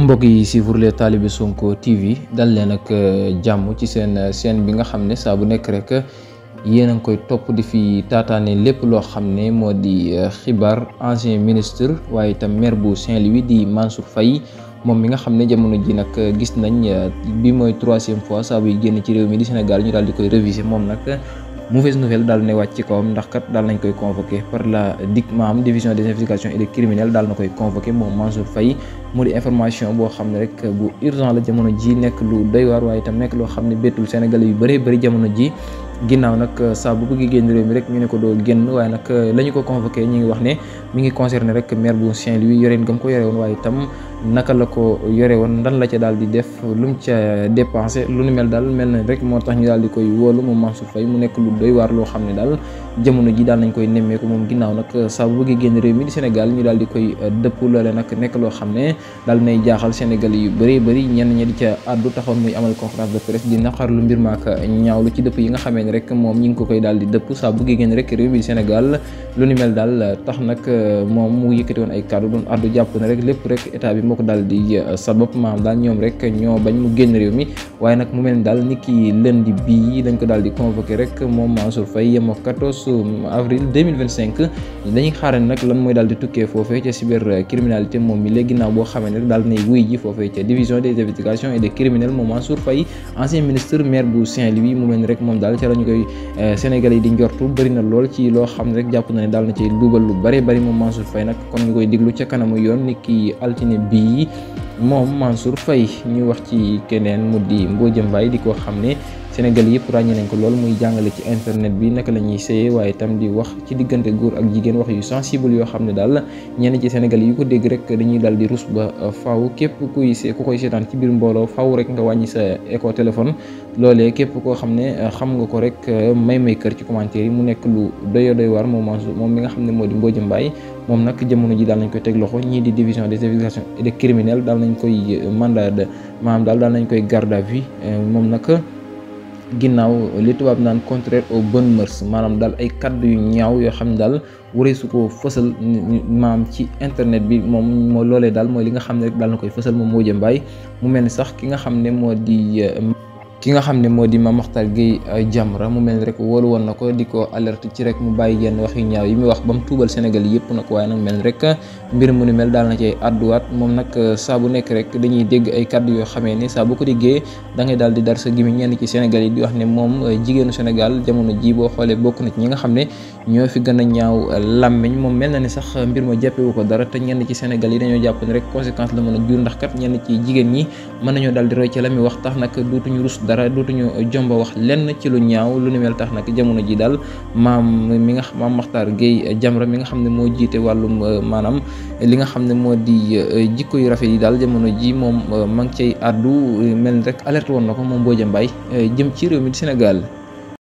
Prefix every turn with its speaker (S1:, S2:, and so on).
S1: mbokk yi suivre les talibé Sonko TV dal leen ak jàmm ci seen chaîne bi nga xam ne saa bu nekk rek yéen a ngi koy topp di fi taataane lépp loo xam ne moo di xibaar ancien ministre waaye itam maire bu Saint-Louis di Mansour Faye moom mi nga xam ne jamono ji nag gis nañ bi mooy 3e fois saa buy génn ci réew mi di Sénégal ñu daal di koy réviser moom nag mauvaise nouvelle daal ne wàcc ci kawam ndax kat daal nañ koy convoqué par la DIC maam division des investigations et des criminels daal na koy convoqué moom Mansour Faye mu di information boo xam ne rek bu urgent la jamono ji nekk lu doy waar waaye itam nekk loo xam ne bettul Sénégalais yu bëree bëri jamono ji ginnaaw nag saa bu bëgg génn réew mi rek ñu ne ko doo génn waaye nag la ñu ko convoqué ñu ngi wax ne mi ngi concerné rek maire bu Saint-Louis yoreen gam ko yore woon waaye itam naka la ko yore woon ndan la ca daal di def lu mu ca dépensé lu nu mel daal mel na rek moo tax ñu daal di koy wóolu moom Mansour Faye mu nekk lu doy waar loo xam ne daal jamono ji daal nañ koy nemmeeku moom ginnaaw nag saa bu bëggee génn réew mi di Sénégal ñu daal di koy dëpp loole nag nekk loo xam ne daal nay jaaxal Sénégal yu bëri bëri ñenn ñi di ca àddu taxoon muy amal conférence de presse di naqarlu mbir maaka ñaawlu ci dëpp yi nga xamee ne rek moom ñi ngi ko koy daal di dëpp saa bu bëggee génn rek réew mi di Sénégal lu ni mel daal tax nag moom mu yëkkati woon ay kàddu doon àddu jàpp na rek lépp rek état bi moo ko daal di sabab maam daal ñoom rek ñoo bañ mu génn réew mi waaye nag mu mel ni daal nit ki lundi bii dañ ko daal di convoqué rek moom Mansour Faye yemoo 14 avril 2025 dañuy xaarane nag lan mooy daal di tukkee foofee ca cybercriminalité moom mi léegi ginnaaw boo xamee ne rek daal nay wuy ji foofee ca division des investigations et des criminels moom Mansour Faye ancien ministre maire bu Saint-Louis mu mel ni rek moom daal ca la ñu koy Sénégalais yi di njortu bëri na lool ci loo xam ne rek jàpp na ne daal na ci luubal lu bëree bëri moom Mansour Faye nag kon ñu koy diglu ca kanamu yoon ni ki altine bii moom Mansour Faye ñu wax ci keneen mu di Mbodja Mbaye di ko xam ne Sénégal yëpp ràññee nañ ko lool muy jàngale ci internet bi naka la ñuy séyee waaye itam di wax ci diggante góor ak jigéen wax yu sensible yoo xam ne daal ñenn ci Sénégal yu ko dégg rek dañuy daal di rus ba faw képp ku koy seetaan ci biir mbooloo faw rek nga wàññi sa éco téléphone loolee képp koo xam ne xam nga ko rek may kër ci commentaire yi mu nekk lu doy waar moom mi nga xam ne moo di Mbodja Mbaye moom nag jamono ji daal nañ koy teg loxo ñii di division des investigations et des criminels daal nañ koy mandat de maanaam daal nañ koy garde à vue moom nag ginnaaw li tubaab naan contraire aux bonnes mœurs maanaam daal ay kaddu yu ñaaw yoo xam ne daal waree su ko fësal maam ci internet bi moom moo loolee daal mooy li nga xam ne rek daal na koy fësal moom Mbodja Mbaye mu mel ni sax ki nga xam ne moo di Mame Makhtar Gueye Jamra mu mel ni rek wóolu woon na ko di ko alerte ci rek mu bàyyi yenn wax yu ñaaw yi muy wax ba mu tuubal Sénégal yëpp nag waaye nag mel ni rek mbir mu ni mel daal na cay àdduwaat moom nag saa bu nekk rek dañuy dégg ay kàddu yoo xamee ni saa bu ko déggee da ngay daal di dar sa gimi ñenn ci Sénégal yi di wax ne moom jigéenu Sénégal jamono ji boo xoolee bokk na ci ñi nga xam ne ñoo fi gën a ñaaw làmmiñ moom mel na ni sax mbir ma jàppewu ko dara te ñenn ci Sénégal yi dañoo jàpp ne rek conséquence la mën a jur ndax kat ñenn ci jigéen ñi mën nañoo daal di roy ci la muy wax tax nag dootuñu rus dara dootuñu jomba wax lenn ci lu ñaaw lu ni mel tax nag jamono ji daal Mame Makhtar Gueye Jamra mi nga xam ne moo jiite wàllum maanaam li nga xam ne moo di jikko yu rafet yi daal jamono ji moom ma ngi cay àddu mel ni rek alerte woon na ko moom Mbodja Mbaye jëm ci réew mi di Sénégal